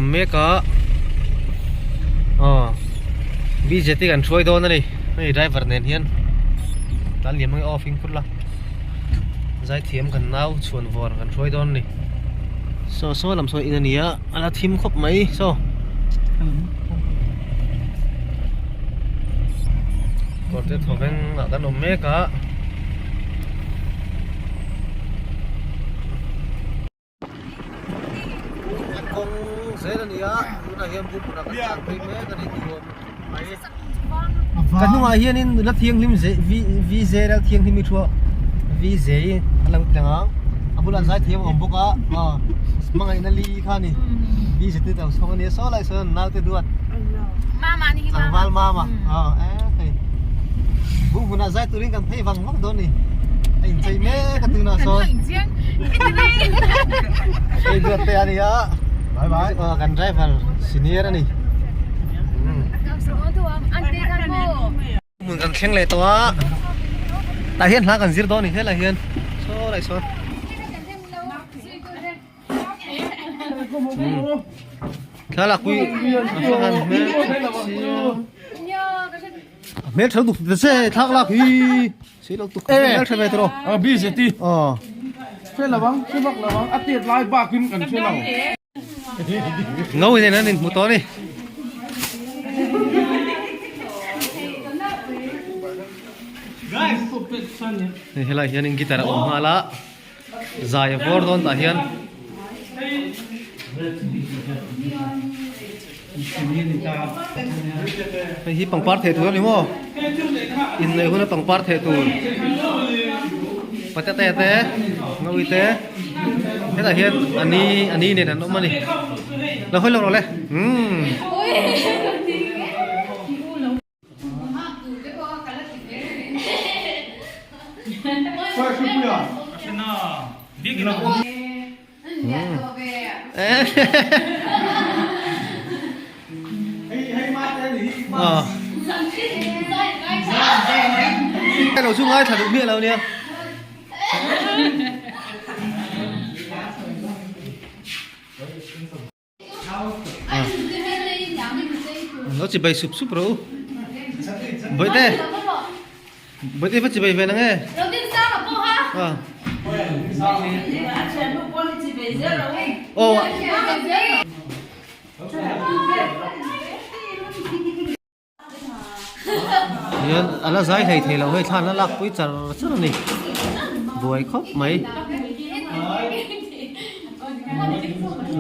awm mek a aw bjt kan hruai dawn a ni hei driver nen hian tlan liam ange aw fimkhur la zaithiam kan nau chhuan vawr kan hruai dawn a ni saw saw lam saw in a ni a a la thim khawp mai saw kawr te thawveng ah kan awm mek a. Kawng zel a ni a tunah hian bumhmunah kan tlan phei mek a ni nuam mai ka hnungah hianin nula thianghlim ze v v ze ral thianghlim hi thu a v ze hi a lo tlang ang a bulah zai thiam a awm bawk a aw hmangaihna li kha a ni v ze te lo chhawng a nia saw lai sawn naute duat tlangval mama aw e hei bumhmunah zai turin kan phei vang vang dawn a ni a inchei mek a tunah sawn hei duat te a ni a kan driver senior a ni hmun kan thleng leh tawh a tah hian hla kan zir dawn a ni helai hian saw lai sawn thlalak pui a hmel tha duk ta che thlak lak hi si lo tuk hmel tha ve tawh a busy ti aw hre lovang hre vak lovang a tet lai bakin kan hre lo ngau hian an inhmu tawh a ni hei helai hianin guitar a awm nghal a zai a vawr dawn tah hian hei hi pangpar theh tur a ni maw inneih huna pangpar theh tur patate te ngawi te hetah hian a ni a ni nen an awm a ni lo hawi lawk rawh le umm. Lo chu ngai thla duh miah lo nia. Lo chi bai sup sup rawh u. Bawihte. Bawihte va chi bai ve nang e. Ah. Oh. Hian a la zai hlei thei lo hei thlan a lak pui char char a ni buai khawp mai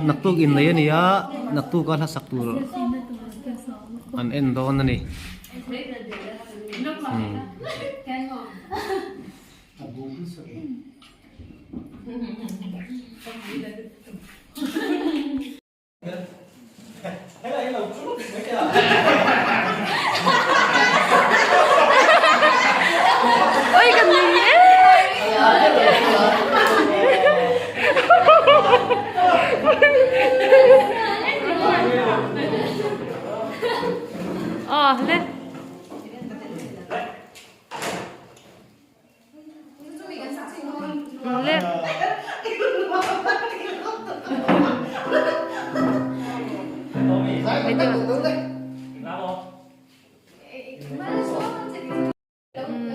naktuk innei a ni a naktuk a hlasak tur an en dawn a ni. Ôi cần gì ấy. Ờ, lên. Lên.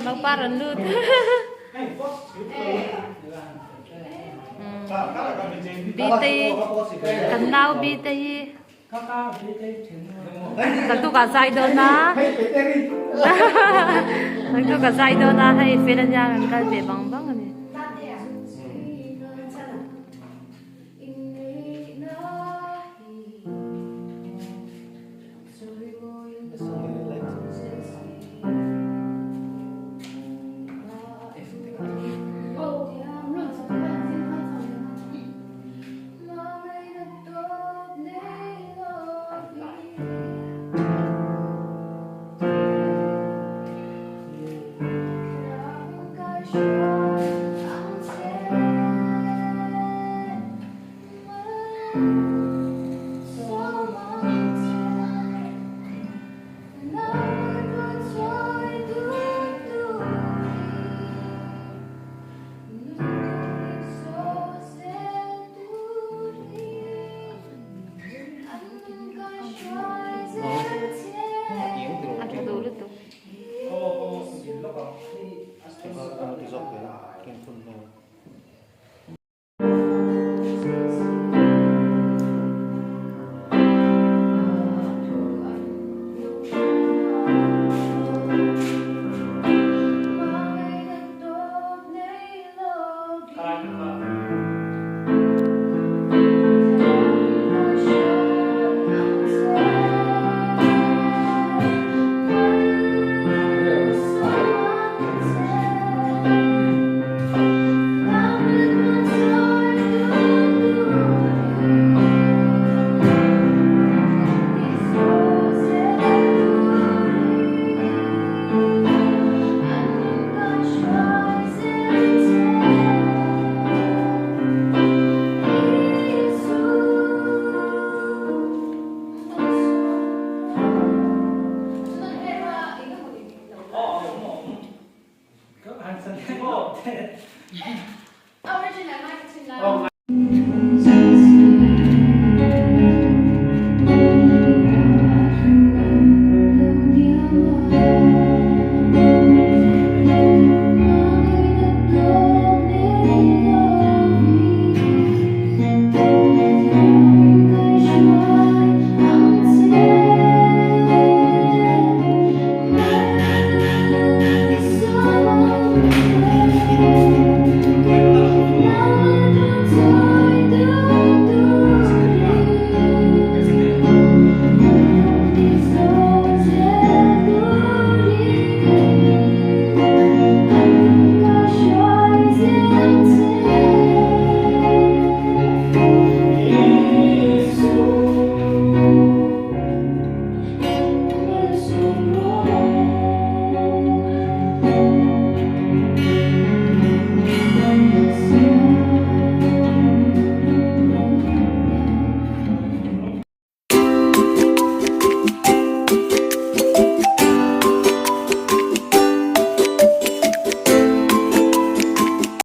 Pangpar an lut. Bite kan nau bite hi Naktuk ah zai dawn a naktuk ah zai dawn a hei fel ania kan kal ve bang bang a ni.